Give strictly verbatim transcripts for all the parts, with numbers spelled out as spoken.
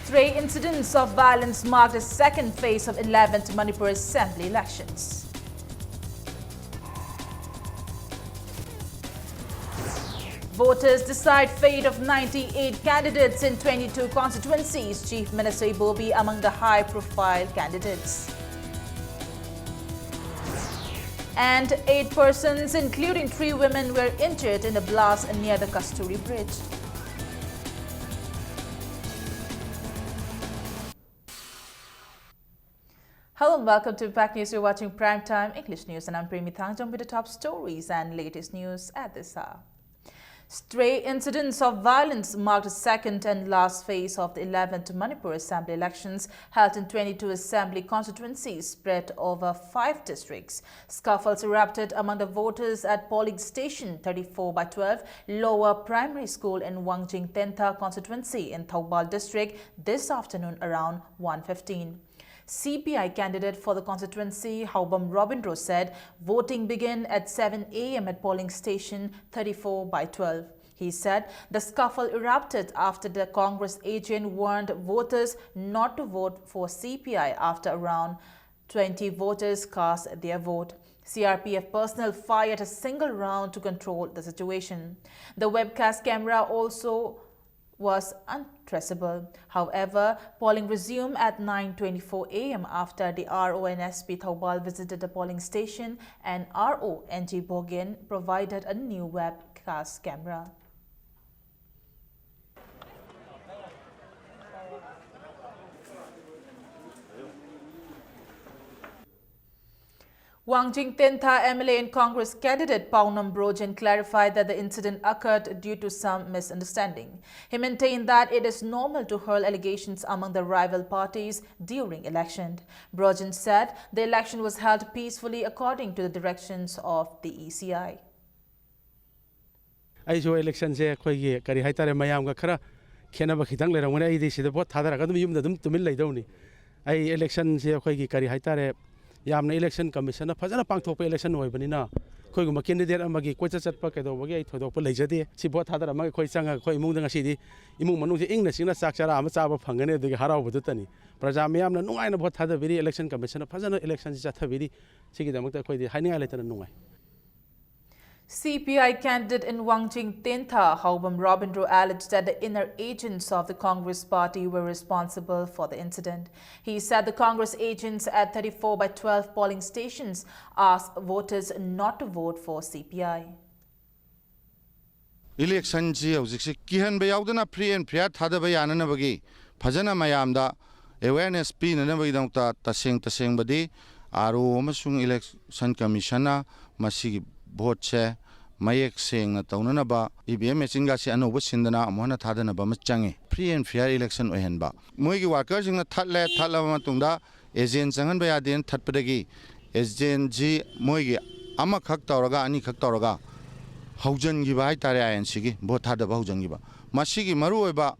Stray incidents of violence marked the second phase of eleventh Manipur Assembly elections. Voters decide fate of ninety-eight candidates in twenty-two constituencies, Chief Minister Ibobi among the high-profile candidates. And eight persons, including three women, were injured in a blast near the Kasturi Bridge. Hello and welcome to Impact News. You're watching Prime Time English News, and I'm Premi Thangjam with the top stories and latest news at this hour. Stray incidents of violence marked the second and last phase of the eleventh Manipur Assembly elections held in twenty-two assembly constituencies spread over five districts. Scuffles erupted among the voters at polling station thirty-four by twelve Lower Primary School in Wangjing Tentha constituency in Thoubal district this afternoon around one fifteen. C P I candidate for the constituency, Haobam Robindro, said voting began at seven a m at polling station thirty-four by twelve. He said the scuffle erupted after the Congress agent warned voters not to vote for C P I after around twenty voters cast their vote. C R P F personnel fired a single round to control the situation. The webcast camera also was untraceable. However, polling resumed at nine twenty-four a m after the R O and S P Thoubal visited the polling station, and R O N G Bogin provided a new webcast camera. Wangjing Tentha M L A and Congress candidate Paunam Brojen clarified that the incident occurred due to some misunderstanding. He maintained that it is normal to hurl allegations among the rival parties during election. Brojen said the election was held peacefully according to the directions of the E C I. ꯑꯩꯁꯨ ꯏꯂꯦꯛꯁꯟꯁꯦ ꯑꯩꯈꯣꯏꯒꯤ ꯀꯔꯤ ꯍꯥꯏꯇꯥꯔꯦ, ꯃꯌꯥꯝꯒ ꯈꯔ ꯈꯦꯠꯅꯕ ꯈꯤꯇꯪ ꯂꯩꯔꯝꯒꯅꯤ꯫ ꯑꯩꯗꯤ ꯁꯤꯗ ꯚꯣꯠ ꯊꯥꯗꯔꯒ ꯑꯗꯨꯝ ꯌꯨꯝꯗ ꯑꯗꯨꯝ ꯇꯨꯃꯤꯟ ꯂꯩꯗꯧꯅꯤ꯫ ꯑꯩ ꯏꯂꯦꯛꯁꯟꯁꯦ ꯑꯩꯈꯣꯏꯒꯤ ꯀꯔꯤ ꯍꯥꯏꯇꯥꯔꯦ, ꯌꯥꯝꯅ ꯏꯂꯦꯛꯁꯟ ꯀꯃꯤꯁꯟꯅ ꯐꯖꯅ ꯄꯥꯡꯊꯣꯛꯄ ꯏꯂꯦꯛꯁꯟ ꯑꯣꯏꯕꯅꯤꯅ ꯑꯩꯈꯣꯏꯒꯨꯝꯕ ꯀꯦꯟꯗꯤꯗꯦꯠ ꯑꯃꯒꯤ ꯀꯣꯏꯆꯠ ꯆꯠꯄ ꯀꯩꯗꯧꯕꯒꯤ ꯑꯩ ꯊꯣꯏꯗꯣꯛꯄ ꯂꯩꯖꯗꯦ꯫ ꯁꯤ ꯚꯣꯠ ꯊꯥꯗꯔꯝꯃꯒ ꯑꯩꯈꯣꯏ ꯆꯪꯉꯒ ꯑꯩꯈꯣꯏ ꯏꯃꯨꯡꯗ ꯉꯁꯤꯗꯤ ꯏꯃꯨꯡ ꯃꯅꯨꯡꯁꯦ ꯏꯪꯅ ꯆꯤꯛꯅ ꯆꯥꯛ ꯆꯔꯥ ꯑꯃ ꯆꯥꯕ ꯐꯪꯒꯅꯤ, ꯑꯗꯨꯒꯤ ꯍꯔꯥꯎꯕꯗꯨꯇꯅꯤ꯫ ꯄ꯭ꯔꯖꯥ ꯃꯤꯌꯥꯝꯅ ꯅꯨꯡꯉꯥꯏꯅ ꯚꯣꯠ ꯊꯥꯗꯕꯤꯔꯤ, election commission ꯅ ꯐꯖꯅ election ꯁꯤ ꯆꯠꯊꯕꯤꯔꯤ꯫ ꯁꯤꯒꯤꯗꯃꯛꯇ ꯑꯩꯈꯣꯏꯗꯤ ꯍꯥꯏꯅꯤꯡꯉꯥꯏ ꯂꯩꯇꯅ ꯅꯨꯡꯉꯥꯏ꯫ C P I candidate in Wangjing Tentha, Haobam Robindro, alleged that the inner agents of the Congress party were responsible for the incident. He said the Congress agents at thirty-four by twelve polling stations asked voters not to vote for C P I. Election ꯁꯤ ꯍꯧꯖꯤꯛꯁꯤ ꯀꯤꯍꯟꯕ ꯌꯥꯎꯗꯅ free and fair ꯊꯥꯗꯕ ꯌꯥꯅꯅꯕꯒꯤ ꯐꯖꯅ ꯃꯌꯥꯝꯗ awareness ꯄꯤꯅꯅꯕꯒꯤꯗꯃꯛꯇ ꯇꯁꯦꯡ ꯇꯁꯦꯡꯕꯗꯤ R O ꯑꯃꯁꯨꯡ election commission ꯅ ꯃꯁꯤꯒꯤ ꯚꯣꯠꯁꯦ ꯃꯌꯦꯛ ꯁꯦꯡꯅ ꯇꯧꯅꯅꯕ E V M machine ꯒꯁꯤ ꯑꯅꯧꯕ ꯁꯤꯟꯗꯅ ꯑꯃꯨꯛ ꯍꯟꯅ ꯊꯥꯗꯅꯕ ꯑꯃ ꯆꯪꯉꯤ꯫ Free and fair election ꯑꯣꯏꯍꯟꯕ꯫ ꯃꯣꯏꯒꯤ worker ꯁꯤꯡꯅ ꯊꯠꯂꯦ, ꯊꯠꯂꯕ ꯃꯇꯨꯡꯗ agent ꯆꯪꯍꯟꯕ ꯌꯥꯗꯦꯅ ꯊꯠꯄꯗꯒꯤ agent ꯁꯤ ꯃꯣꯏꯒꯤ ꯑꯃꯈꯛ ꯇꯧꯔꯒ ꯑꯅꯤꯈꯛ ꯇꯧꯔꯒ ꯍꯧꯖꯤꯟꯈꯤꯕ ꯍꯥꯏꯇꯥꯔꯦ, I N C ꯒꯤ ꯚꯣꯠ ꯊꯥꯗꯕ ꯍꯧꯖꯤꯟꯈꯤꯕ꯫ ꯃꯁꯤꯒꯤ ꯃꯔꯨꯑꯣꯏꯕ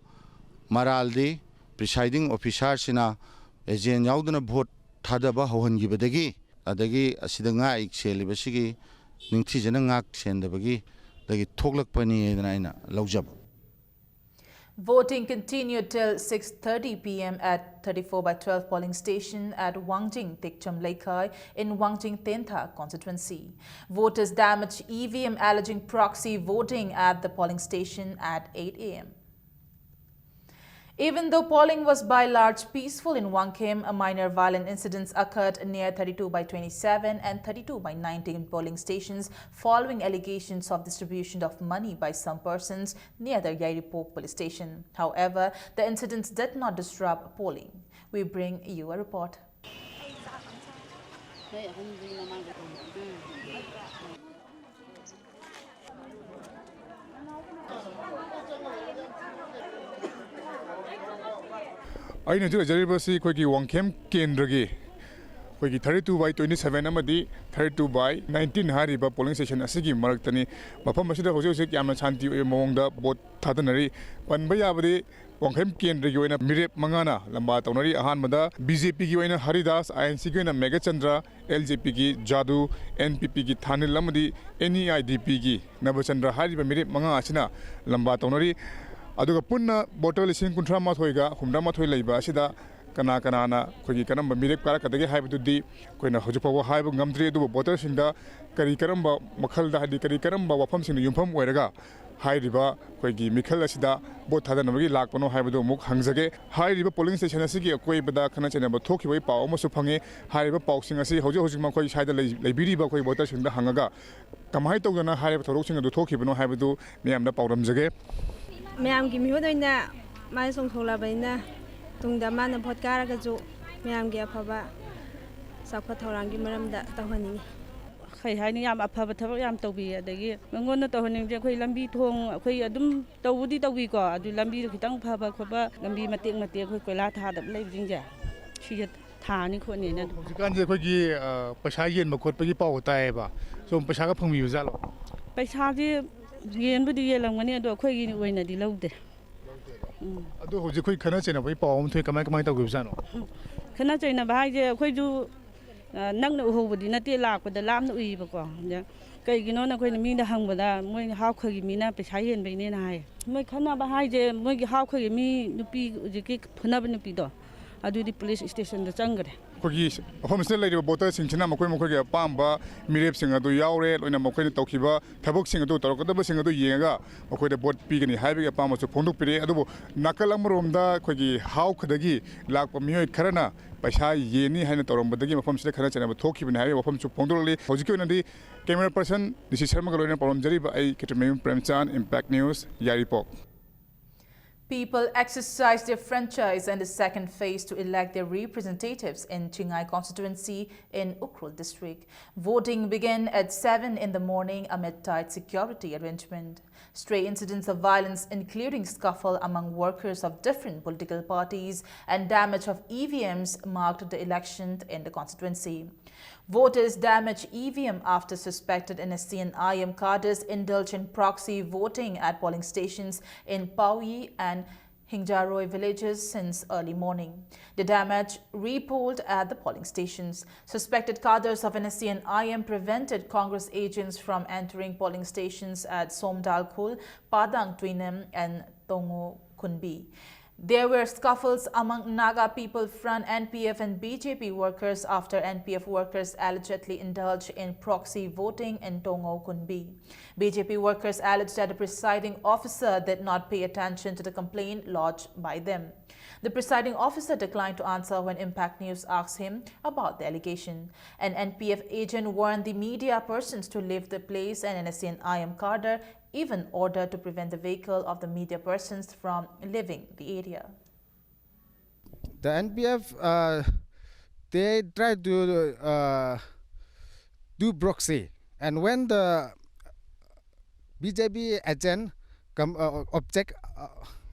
ꯃꯔꯥꯜꯗꯤ presiding officer ꯁꯤꯅ agent ꯌꯥꯎꯗꯅ ꯚꯣꯠ ꯊꯥꯗꯕ ꯍꯧꯍꯟꯈꯤꯕꯗꯒꯤ, ꯑꯗꯒꯤ ꯑꯁꯤꯗ ꯉꯥꯛ ꯁꯦꯜꯂꯤꯕꯁꯤꯒꯤ ꯅꯤꯡꯊꯤꯖꯅ ꯉꯥꯛ ꯁꯦꯟꯗꯕꯒꯤ ꯗꯒꯤ ꯊꯣꯛꯂꯛꯄꯅꯤ ꯍꯥꯏꯗꯅ ꯑꯩꯅ ꯂꯧꯖꯕ꯫ Voting continued till six thirty P M at thirty-four by twelve polling station at Wangjing Tekcham Leikhai in Wangjing Tentha constituency. Voters damaged E V M alleging proxy voting at the polling station at eight A M. Even though polling was by large peaceful in Wangkhem, a minor violent incidents occurred near thirty-two by twenty-seven and thirty-two by nineteen polling stations following allegations of distribution of money by some persons near the Yairipok police station. However, the incidents did not disrupt polling. We bring you a report. ꯑꯩꯅ ꯍꯧꯖꯤꯛ ꯂꯩꯖꯔꯤꯕꯁꯤ ꯑꯩꯈꯣꯏꯒꯤ ꯋꯥꯡꯈꯦꯝ ꯀꯦꯟꯗ꯭ꯔꯒꯤ ꯑꯩꯈꯣꯏꯒꯤ thirty two by twenty seven ꯑꯃꯗꯤ thirty two by nineteen ꯍꯥꯏꯔꯤꯕ polling station ꯑꯁꯤꯒꯤ ꯃꯔꯛꯇꯅꯤ꯫ ꯃꯐꯝ ꯑꯁꯤꯗ ꯍꯧꯖꯤꯛ ꯍꯧꯖꯤꯛ ꯌꯥꯝꯅ ꯁꯥꯟꯇꯤ ꯑꯣꯏꯕ ꯃꯑꯣꯡꯗ ꯚꯣꯠ ꯊꯥꯗꯅꯔꯤ꯫ ꯄꯟꯕ ꯌꯥꯕꯗꯤ ꯋꯥꯡꯈꯩ ꯀꯦꯟꯗ꯭ꯔꯒꯤ ꯑꯣꯏꯅ ꯃꯤꯔꯦꯞ ꯃꯉꯥꯅ ꯂꯝꯕꯥ ꯇꯧꯅꯔꯤ꯫ ꯑꯍꯥꯟꯕꯗ ꯕꯤ ꯖꯦ ꯄꯤꯒꯤ ꯑꯣꯏꯅ ꯍꯔꯤꯗꯥꯁ, ꯑꯥꯏ ꯑꯦꯟ ꯁꯤꯒꯤ ꯑꯣꯏꯅ ꯃꯦꯘꯆꯟꯗ꯭ꯔ, ꯑꯦꯜ ꯖꯦ ꯄꯤꯒꯤ ꯖꯥꯗꯨ, ꯑꯦꯟ ꯄꯤ ꯄꯤꯒꯤ ꯊꯥꯅꯤꯜ ꯑꯃꯗꯤ ꯑꯦꯟ ꯏ ꯑꯥꯏ ꯗꯤ ꯄꯤꯒꯤ ꯅꯕꯆꯟꯗ꯭ꯔ ꯍꯥꯏꯔꯤꯕ ꯃꯤꯔꯦꯞ ꯃꯉꯥ ꯑꯁꯤꯅ ꯂꯝꯕꯥ ꯇꯧꯅꯔꯤ꯫ ꯑꯗꯨꯒ ꯄꯨꯟꯅ ꯚꯣꯇꯔ ꯂꯤꯁꯤꯡ ꯀꯨꯟꯊ꯭ꯔꯥ ꯃꯥꯊꯣꯏꯒ ꯍꯨꯝꯗ꯭ꯔꯥ ꯃꯥꯊꯣꯏ ꯂꯩꯕ ꯑꯁꯤꯗ ꯀꯅꯥ ꯀꯅꯥꯅ ꯑꯩꯈꯣꯏꯒꯤ ꯀꯔꯝꯕ ꯃꯤꯔꯦꯞ ꯀꯥꯔꯛꯀꯗꯒꯦ ꯍꯥꯏꯕꯗꯨꯗꯤ ꯑꯩꯈꯣꯏꯅ ꯍꯧꯖꯤꯛ ꯐꯥꯎꯕ ꯍꯥꯏꯕ ꯉꯝꯗ꯭ꯔꯤ꯫ ꯑꯗꯨꯕꯨ ꯚꯣꯇꯔꯁꯤꯡꯗ ꯀꯔꯤ ꯀꯔꯝꯕ ꯃꯈꯜꯗ, ꯍꯥꯏꯗꯤ ꯀꯔꯤ ꯀꯔꯝꯕ ꯋꯥꯐꯝꯁꯤꯡꯗ ꯌꯨꯝꯐꯝ ꯑꯣꯏꯔꯒ ꯍꯥꯏꯔꯤꯕ ꯑꯩꯈꯣꯏꯒꯤ ꯃꯤꯈꯜ ꯑꯁꯤꯗ ꯚꯣꯠ ꯊꯥꯗꯅꯕꯒꯤ ꯂꯥꯛꯄꯅꯣ ꯍꯥꯏꯕꯗꯨ ꯑꯃꯨꯛ ꯍꯪꯖꯒꯦ꯫ ꯍꯥꯏꯔꯤꯕ ꯄꯣꯂꯤꯡ ꯁ꯭ꯇꯦꯁꯟ ꯑꯁꯤꯒꯤ ꯑꯀꯣꯏꯕꯗ ꯈꯠꯅ ꯆꯩꯅꯕ ꯊꯣꯛꯈꯤꯕꯒꯤ ꯄꯥꯎ ꯑꯃꯁꯨ ꯐꯪꯉꯤ꯫ ꯍꯥꯏꯔꯤꯕ ꯄꯥꯎꯁꯤꯡ ꯑꯁꯤ ꯍꯧꯖꯤꯛ ꯍꯧꯖꯤꯛ ꯃꯈꯣꯏ ꯁ꯭ꯋꯥꯏꯗ ꯂꯩ-, ꯂꯩꯕꯤꯔꯤꯕ ꯑꯩꯈꯣꯏ ꯚꯣꯇꯔꯁꯤꯡꯗ ꯍꯪꯉꯒ ꯀꯃꯥꯏꯅ ꯇꯧꯗꯅ ꯍꯥꯏꯔꯤꯕ ꯊꯧꯗꯣꯛꯁꯤꯡ ꯑꯗꯨ ꯊꯣꯛꯈꯤꯕꯅꯣ ꯍꯥꯏꯕꯗꯨ ꯃꯤꯌꯥꯝꯗ ꯄꯥꯎꯗꯝꯖꯒꯦ꯫ ꯃꯌꯥꯝꯒꯤ ꯃꯤꯍꯨꯠ ꯑꯣꯏꯅ ꯃꯥꯅ ꯆꯣꯡꯊꯣꯛꯂꯕꯅꯤꯅ ꯇꯨꯡꯗ ꯃꯥꯅ ꯚꯣꯠ ꯀꯥꯔꯒꯁꯨ ꯃꯌꯥꯝꯒꯤ ꯑꯐꯕ ꯆꯥꯎꯈꯠ ꯊꯧꯔꯥꯡꯒꯤ ꯃꯔꯝꯗ ꯇꯧꯍꯟꯅꯤꯡꯉꯤ꯫ ꯀꯩ ꯍꯥꯏꯅꯤ, ꯌꯥꯝ ꯑꯐꯕ ꯊꯕꯛ ꯌꯥꯝ ꯇꯧꯕꯤ꯫ ꯑꯗꯒꯤ ꯃꯉꯣꯟꯗ ꯇꯧꯍꯟꯅꯤꯡꯕꯁꯦ ꯑꯩꯈꯣꯏ ꯂꯝꯕꯤ ꯊꯣꯡ ꯑꯩꯈꯣꯏ ꯑꯗꯨꯝ ꯇꯧꯕꯨꯗꯤ ꯇꯧꯕꯤꯀꯣ, ꯑꯗꯨ ꯂꯝꯕꯤꯗꯣ ꯈꯤꯇꯪ ꯐꯕ ꯈꯣꯠꯄ, ꯂꯝꯕꯤ ꯃꯇꯦꯛ ꯃꯇꯦꯛ ꯑꯩꯈꯣꯏ ꯀꯣꯏꯂꯥ ꯊꯥꯗꯕ ꯂꯩꯕꯁꯤꯡꯁꯦ ꯁꯤꯁꯦ ꯊꯥꯅꯤ ꯈꯣꯠꯅꯤꯅ ꯑꯗꯨꯝ꯫ ꯍꯧꯖꯤꯛꯀꯥꯟꯁꯦ ꯑꯩꯈꯣꯏꯒꯤ, ꯑ, ꯄꯩꯁꯥ ꯌꯦꯟꯕ ꯈꯣꯠꯄꯒꯤ ꯄꯥꯎ ꯇꯥꯏꯌꯦꯕ, ꯁꯣꯝ ꯄꯩꯁꯥꯒ ꯐꯪꯕꯤꯕ ꯖꯥꯠꯂꯣ? ꯄꯩꯁꯥꯁꯦ ꯌꯦꯟꯕꯨꯗꯤ ꯌꯦꯜꯂꯝꯒꯅꯤ, ꯑꯗꯣ ꯑꯩꯈꯣꯏꯒꯤ ꯑꯣꯏꯅꯗꯤ ꯂꯧꯗꯦ꯫ ꯎꯝ꯫ ꯑꯗꯣ ꯍꯧꯖꯤꯛ ꯑꯩꯈꯣꯏ ꯈꯠꯅ ꯆꯩꯅꯕꯒꯤ ꯄꯥꯎ ꯑꯃ ꯊꯣꯛꯑꯦ, ꯀꯃꯥꯏ, ꯀꯃꯥꯏ ꯇꯧꯈꯤꯕꯖꯥꯠꯅꯣ? ꯎꯝ꯫ ꯈꯠꯅ ꯆꯩꯅꯕ ꯍꯥꯏꯁꯦ ꯑꯩꯈꯣꯏꯁꯨ, ꯑ, ꯅꯛꯅ ꯎꯍꯧꯕꯗꯤ ꯅꯠꯇꯦ, ꯂꯥꯛꯄꯗ ꯂꯥꯞꯅ ꯎꯏꯌꯦꯕꯀꯣ꯫ ꯑꯗ ꯀꯩꯒꯤꯅꯣꯅ ꯑꯩꯈꯣꯏꯅ ꯃꯤꯗ ꯍꯪꯕꯗ ꯃꯣꯏ ꯍꯥꯎꯈꯒꯤ ꯃꯤꯅ ꯄꯩꯁꯥ ꯍꯦꯟꯕꯩꯅꯦꯅ ꯍꯥꯏ꯫ ꯃꯣꯏ ꯈꯠꯅꯕ ꯍꯥꯏꯁꯦ ꯃꯣꯏꯒꯤ ꯍꯥꯎꯈꯒꯤ ꯃꯤ ꯅꯨꯄꯤ ꯍꯧꯖꯤꯛꯀꯤ ꯐꯨꯅꯕ ꯅꯨꯄꯤꯗꯣ ꯑꯗꯨꯗꯤ ꯄꯨꯂꯤꯁ ꯁ꯭ꯇꯦꯁꯟꯗ ꯆꯪꯈ꯭ꯔꯦ꯫ ꯑꯩꯈꯣꯏꯒꯤ ꯃꯐꯝꯁꯤꯗ ꯂꯩꯔꯤꯕ ꯚꯣꯇꯔꯁꯤꯡꯁꯤꯅ ꯃꯈꯣꯏ ꯃꯈꯣꯏꯒꯤ ꯑꯄꯥꯝꯕ ꯃꯤꯔꯦꯞꯁꯤꯡ ꯑꯗꯨ ꯌꯥꯎꯔꯦ, ꯂꯣꯏꯅ ꯃꯈꯣꯏꯅ ꯇꯧꯈꯤꯕ ꯊꯕꯛꯁꯤꯡ ꯑꯗꯨ, ꯇꯧꯔꯛꯀꯗꯕꯁꯤꯡ ꯑꯗꯨ ꯌꯦꯡꯉꯒ ꯃꯈꯣꯏꯗ ꯚꯣꯠ ꯄꯤꯒꯅꯤ ꯍꯥꯏꯕꯒꯤ ꯑꯄꯥꯝꯕꯁꯨ ꯐꯣꯡꯗꯣꯛꯄꯤꯔꯛꯑꯦ꯫ ꯑꯗꯨꯕꯨ ꯅꯥꯀꯜ ꯑꯃꯔꯣꯝꯗ ꯑꯩꯈꯣꯏꯒꯤ ꯍꯥꯎꯈꯗꯒꯤ ꯂꯥꯛꯄ ꯃꯤꯑꯣꯏ ꯈꯔꯅ ꯄꯩꯁꯥ ꯌꯦꯟꯅꯤ ꯍꯥꯏꯅ ꯇꯧꯔꯝꯕꯗꯒꯤ ꯃꯐꯝꯁꯤꯗ ꯈꯠꯅ ꯆꯩꯅꯕ ꯊꯣꯛꯈꯤꯕꯅꯤ ꯍꯥꯏꯕꯒꯤ ꯋꯥꯐꯝꯁꯨ ꯐꯣꯡꯗꯣꯔꯛꯂꯤ꯫ ꯍꯧꯖꯤꯛꯀꯤ ꯑꯣꯏꯅꯗꯤ camera person ꯗꯤ ꯁꯤ ꯁꯔꯃꯒ ꯂꯣꯏꯅꯅ ꯄꯥꯎꯗꯝꯖꯔꯤꯕ ꯑꯩ ꯀꯦꯇ꯭ꯔꯃꯌꯨꯝ ꯄ꯭ꯔꯦꯝꯆꯥꯟ, Impact News, Yairipok. People exercise their franchise in the second phase to elect their representatives in Chingai constituency in Ukhrul district. Voting began at seven in the morning amid tight security arrangement. Stray incidents of violence, including scuffle among workers of different political parties and damage of E V Ms, marked the election in the constituency. Voters damaged E V M after suspected N S C N I M cadres indulged in proxy voting at polling stations in Paoyi and Hingjaroi villages since early morning. The damage report at the polling stations. Suspected cadres of N S C N I M prevented Congress agents from entering polling stations at Somdalkhul, Padang Tuinem, and Tongo Kunbi. There were scuffles among Naga People Front, N P F, and B J P workers after N P F workers allegedly indulged in proxy voting in Tongo Kunbi. B J P workers alleged that the presiding officer did not pay attention to the complaint lodged by them. The presiding officer declined to answer when Impact News asked him about the allegation. An N P F agent warned the media persons to leave the place, and N S C N I M cadre even ordered to prevent the vehicle of the media persons from leaving the area. The N P F, uh, they try to uh, do proxy, and when the B J P agent come uh, object, uh,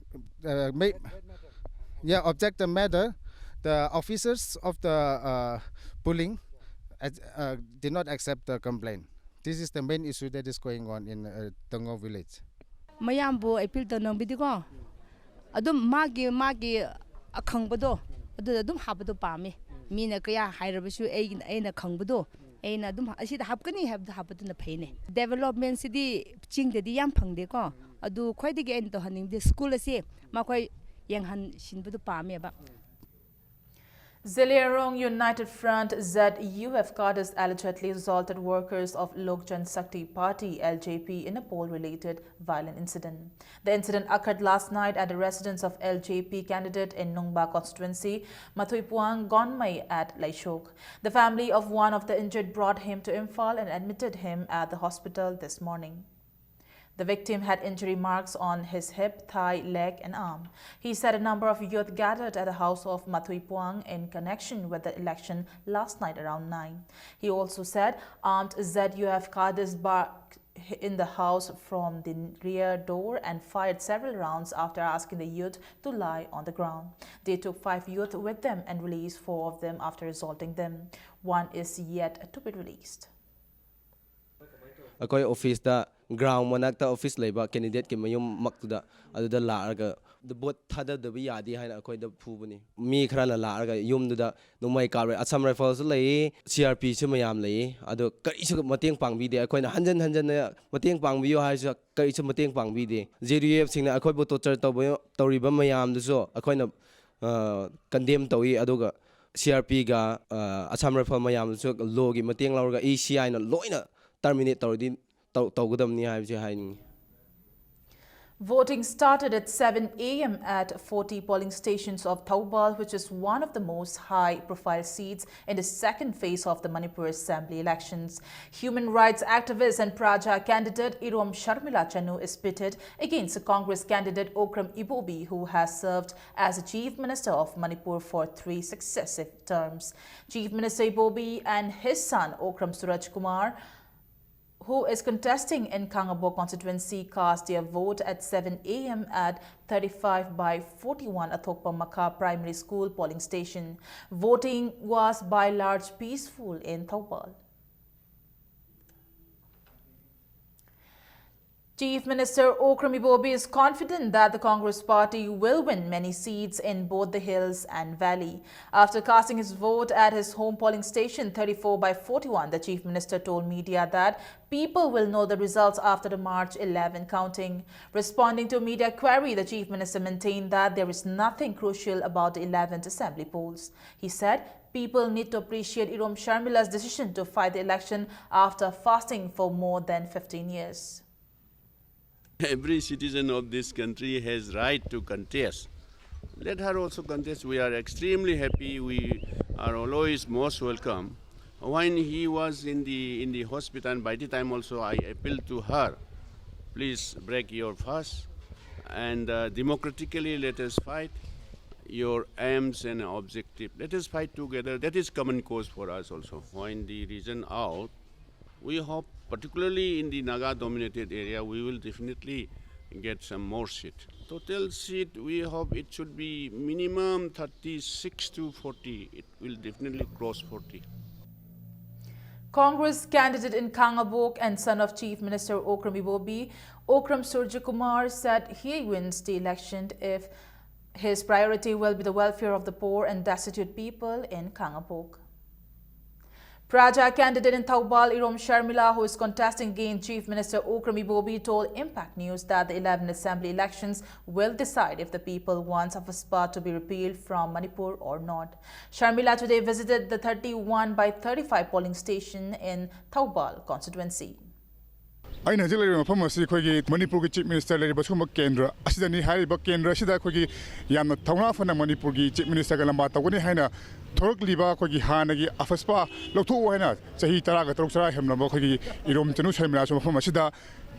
uh, make, yeah, object the matter, the officers of the uh, polling uh, did not accept the complaint. This is the main issue that is going on in uh, Tongo village. ꯃꯌꯥꯝꯕꯨ appeal ꯇꯧꯅꯤꯡꯕꯗꯤꯀꯣ, ꯑꯗꯨꯝ ꯃꯥꯒꯤ ꯃꯥꯒꯤ ꯑꯈꯪꯕꯗꯣ ꯑꯗꯨꯗ ꯑꯗꯨꯝ ꯍꯥꯞꯄꯗꯣ ꯄꯥꯝꯃꯦ꯫ ꯃꯤꯅ ꯀꯌꯥ ꯍꯥꯏꯔꯕꯁꯨ ꯑꯩꯒꯤ ꯑꯩꯅ ꯈꯪꯕꯗꯣ ꯑꯩꯅ ꯑꯗꯨꯝ ꯑꯁꯤꯗ ꯍꯥꯞꯀꯅꯤ ꯍꯥꯏꯕꯗꯣ ꯍꯥꯞꯄꯗꯨꯅ ꯐꯩꯅꯦ꯫ ꯗꯦꯕꯂꯞꯃꯦꯟꯁꯤꯗꯤ ꯆꯤꯡꯗꯗꯤ ꯌꯥꯝ ꯐꯪꯗꯦꯀꯣ꯫ ꯑꯗꯨ ꯈ꯭ꯋꯥꯏꯗꯒꯤ ꯑꯩꯅ ꯇꯧꯍꯟꯅꯤꯡꯕꯗꯤ ꯁ꯭ꯀꯨꯜ ꯑꯁꯤ ꯃꯈꯣꯏ ꯌꯦꯡꯍꯟꯁꯤꯟꯕꯗꯣ ꯄꯥꯝꯃꯦꯕ꯫ Zeliangrong United Front, Z U F, cadres allegedly assaulted workers of Lok Janshakti Party, L J P, in a poll-related violent incident. The incident occurred last night at the residence of L J P candidate in Nungba constituency, Mathuipuang Gonmei, at Laishok. The family of one of the injured brought him to Imphal and admitted him at the hospital this morning. The victim had injury marks on his hip, thigh, leg, and arm. He said a number of youth gathered at the house of Mathuipuang in connection with the election last night around nine. He also said armed Z U F cadres barked in the house from the rear door and fired several rounds after asking the youth to lie on the ground. They took five youth with them and released four of them after assaulting them. One is yet to be released. ꯑꯩꯈꯣꯏ ꯑꯣꯐꯤꯁꯇ ground ꯃꯅꯥꯛꯇ office ꯂꯩꯕ ꯀꯦꯟꯗꯤꯗꯦꯠꯀꯤ ꯃꯌꯨꯝꯃꯛꯇꯨꯗ, ꯑꯗꯨꯗ ꯂꯥꯛꯑꯒ vote ꯊꯥꯗꯗꯕ ꯌꯥꯗꯦ ꯍꯥꯏꯅ ꯑꯩꯈꯣꯏꯗ ꯐꯨꯕꯅꯤ꯫ ꯃꯤ ꯈꯔꯅ ꯂꯥꯛꯑꯒ ꯌꯨꯝꯗꯨꯗ ꯅꯣꯡꯃꯩ ꯀꯥꯞꯔꯦ꯫ ꯑꯁꯥꯝ ꯔꯥꯏꯐꯜꯁꯨ ꯂꯩꯌꯦ, ꯁꯤ ꯑꯥꯔ ꯄꯤꯁꯨ ꯃꯌꯥꯝ ꯂꯩꯌꯦ꯫ ꯑꯗꯣ ꯀꯔꯤꯁꯨ ꯃꯇꯦꯡ ꯄꯥꯡꯕꯤꯗꯦ꯫ ꯑꯩꯈꯣꯏꯅ ꯍꯟꯖꯟ ꯍꯟꯖꯟꯅ ꯃꯇꯦꯡ ꯄꯥꯡꯕꯤꯌꯨ ꯍꯥꯏꯔꯁꯨ ꯀꯔꯤꯁꯨ ꯃꯇꯦꯡ ꯄꯥꯡꯕꯤꯗꯦ꯫ ꯖꯦ ꯌꯨ ꯑꯦꯐꯁꯤꯡꯅ ꯑꯩꯈꯣꯏꯕꯨ ꯇꯣꯔꯆꯔ ꯇꯧꯕ, ꯇꯧꯔꯤꯕ ꯃꯌꯥꯝꯗꯨꯁꯨ ꯑꯩꯈꯣꯏꯅ ꯀꯟꯗꯦꯝ ꯇꯧꯏ꯫ ꯑꯗꯨꯒ ꯁꯤ ꯑꯥꯔ ꯄꯤꯒ ꯑꯁꯥꯝ ꯔꯥꯏꯐꯜ ꯃꯌꯥꯝꯗꯨꯁꯨ ꯂꯣꯒꯤ ꯃꯇꯦꯡ ꯂꯧꯔꯒ ꯏ ꯁꯤ ꯑꯥꯏꯅ ꯂꯣꯏꯅ ꯇꯔꯃꯤꯅꯦꯠ ꯇꯧꯔꯗꯤ ꯇꯧ-, ꯇꯧꯒꯗꯕꯅꯤ ꯍꯥꯏꯕꯁꯤ ꯍꯥꯏꯅꯤꯡꯉꯤ꯫ Voting started at seven a m at forty polling stations of Thoubal, which is one of the most high-profile seats in the second phase of the Manipur Assembly elections. Human rights activist and Praja candidate Irom Sharmila Chanu is pitted against Congress candidate Okram Ibobi, who has served as the Chief Minister of Manipur for three successive terms. Chief Minister Ibobi and his son Okram Suraj Kumar, who is contesting in Kangabok constituency, cast their vote at seven a m at thirty-five by forty-one Athokpa Makha Primary School polling station. Voting was by large peaceful in Thoubal. Chief Minister Okram Ibobi is confident that the Congress party will win many seats in both the hills and valley. After casting his vote at his home polling station thirty-four by forty-one, the Chief Minister told media that people will know the results after the March eleven counting. Responding to media query, the Chief Minister maintained that there is nothing crucial about the eleventh assembly polls. He said people need to appreciate Irom Sharmila's decision to fight the election after fasting for more than fifteen years. Every citizen of this country has right to contest. Let her also contest. We are extremely happy. We are always most welcome. When he was in the, in the hospital, and by the time also I appealed to her, please break your fast and, uh, democratically let us fight your aims and objective. Let us fight together. That is common cause for us also. When the region out, we hope, particularly in the Naga dominated area, we will definitely get some more seat. Total seat, we hope it should be minimum thirty-six to forty. It will definitely cross forty. Congress candidate in Khangabok and son of Chief Minister Okram Ibobi, Okram Surjakumar, said he wins the election if his priority will be the welfare of the poor and destitute people in Khangabok. Praja candidate in Thoubal, Irom Sharmila, who is contesting against Chief Minister Okram Ibobi, told Impact News that the eleven assembly elections will decide if the people wants AFSPA to be repealed from Manipur or not. Sharmila today visited the thirty-one by thirty-five polling station in Thoubal constituency. ꯑꯩꯅ ꯍꯧꯖꯤꯛ ꯂꯩꯔꯤꯕ ꯃꯐꯝ ꯑꯁꯤ ꯑꯩꯈꯣꯏꯒꯤ ꯃꯅꯤꯄꯨꯔꯒꯤ chief minister ꯂꯩꯔꯤꯕ ꯁꯤꯒꯨꯝꯕ ꯀꯦꯟꯗ꯭ꯔ ꯑꯁꯤꯗꯅꯤ꯫ ꯍꯥꯏꯔꯤꯕ ꯀꯦꯟꯗ꯭ꯔ ꯑꯁꯤꯗ ꯑꯩꯈꯣꯏꯒꯤ ꯌꯥꯝꯅ ꯊꯧꯅꯥ ꯐꯅ ꯃꯅꯤꯄꯨꯔꯒꯤ ꯆꯤꯐ ꯃꯤꯅꯤꯁꯇꯔꯒ ꯂꯝꯕꯥ ꯇꯧꯒꯅꯤ ꯍꯥꯏꯅ ꯊꯣꯔꯛꯂꯤꯕ ꯑꯩꯈꯣꯏꯒꯤ ꯍꯥꯟꯅꯒꯤ AFSPA ꯂꯧꯊꯣꯛꯑꯣ ꯍꯥꯏꯅ ꯆꯍꯤ ꯇꯔꯥꯒ ꯇꯔꯨꯛ ꯆꯔꯥ ꯍꯦꯟꯂꯕ ꯑꯩꯈꯣꯏꯒꯤ ꯏꯔꯣꯝ ꯆꯅꯨ ꯁꯔꯃꯤꯂꯥꯁꯨ ꯃꯐꯝ ꯑꯁꯤꯗ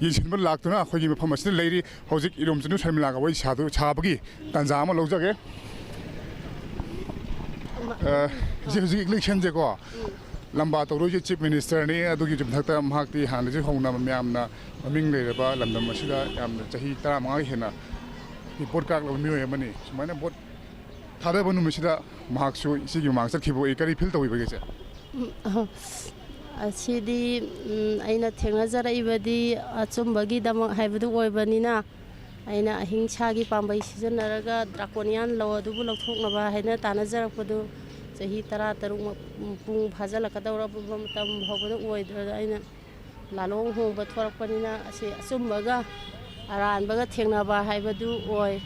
ꯌꯦꯡꯁꯤꯟꯕ ꯂꯥꯛꯇꯨꯅ ꯑꯩꯈꯣꯏꯒꯤ ꯃꯐꯝ ꯑꯁꯤꯗ ꯂꯩꯔꯤ꯫ ꯍꯧꯖꯤꯛ ꯏꯔꯣꯝ ꯆꯅꯨ ꯁꯔꯃꯤꯂꯥꯒ ꯋꯥꯔꯤ ꯁꯥꯗꯨ-, ꯁꯥꯕꯒꯤ ꯇꯥꯟꯖꯥ ꯑꯃ ꯂꯧꯖꯒꯦ꯫ ꯑ, ꯏꯆꯦ, ꯍꯧꯖꯤꯛ ꯏꯂꯦꯛꯁꯟꯁꯦꯀꯣ, ꯂꯝꯕꯥ ꯇꯧꯗꯣꯏꯁꯦ ꯆꯤꯐ ꯃꯤꯅꯤꯁꯇꯔꯅꯤ꯫ ꯑꯗꯨꯒꯤ ꯃꯊꯛꯇ ꯃꯍꯥꯛꯇꯤ ꯍꯥꯟꯅꯗꯒꯤ ꯍꯧꯅ ꯃꯌꯥꯝꯅ ꯃꯃꯤꯡ ꯂꯩꯔꯕ ꯂꯝꯗꯝ ꯑꯁꯤꯗ ꯌꯥꯝꯅ ꯆꯍꯤ ꯇꯔꯥꯃꯉꯥ ꯍꯦꯟꯅ ꯚꯣꯠ ꯀꯥꯔꯛꯂꯕ ꯃꯤꯑꯣꯏ ꯑꯃꯅꯤ꯫ ꯁꯨꯃꯥꯏꯅ ꯚꯣꯠ ꯊꯥꯗꯕ ꯅꯨꯃꯤꯠꯁꯤꯗ ꯃꯍꯥꯛꯁꯨ ꯏꯆꯦꯒꯤ ꯃꯃꯥꯡ ꯆꯠꯈꯤꯕ ꯎꯏ꯫ ꯀꯔꯤ ꯐꯤꯜ ꯇꯧꯕꯤꯕꯒꯦ ꯏꯆꯦ? ꯎꯝ, ꯑꯁꯤꯗꯤ, ꯎꯝ, ꯑꯩꯅ ꯊꯦꯡꯅꯖꯔꯛꯏꯕꯗꯤ ꯑꯆꯨꯝꯕꯒꯤꯗꯃꯛ ꯍꯥꯏꯕꯗꯨ ꯑꯣꯏꯕꯅꯤꯅ, ꯑꯩꯅ ꯑꯍꯤꯡꯁꯥꯒꯤ ꯄꯥꯝꯕꯩ ꯁꯤꯖꯤꯟꯅꯔꯒ ꯗ꯭ꯔꯥꯀꯣꯅꯤꯌꯥꯟ ꯂꯣ ꯑꯗꯨꯕꯨ ꯂꯧꯊꯣꯛꯅꯕ ꯍꯥꯏꯅ ꯇꯥꯟꯅꯖꯔꯛꯄꯗꯨ ꯆꯍꯤ ꯇꯔꯥ ꯇꯔꯨꯛ ꯃ-, ꯄꯨꯡ ꯐꯥꯖꯤꯜꯂꯛꯀꯗꯧꯔꯕ ꯃꯇꯝ ꯐꯥꯎꯕꯗ ꯑꯣꯏꯗ꯭ꯔꯗ ꯑꯩꯅ ꯂꯥꯂꯣꯡ ꯍꯣꯡꯕ ꯊꯣꯔꯛꯄꯅꯤꯅ ꯑꯁꯤ ꯑꯆꯨꯝꯕꯒ ꯑꯔꯥꯟꯕꯒ ꯊꯦꯡꯅꯕ ꯍꯥꯏꯕꯗꯨ ꯑꯣꯏ꯫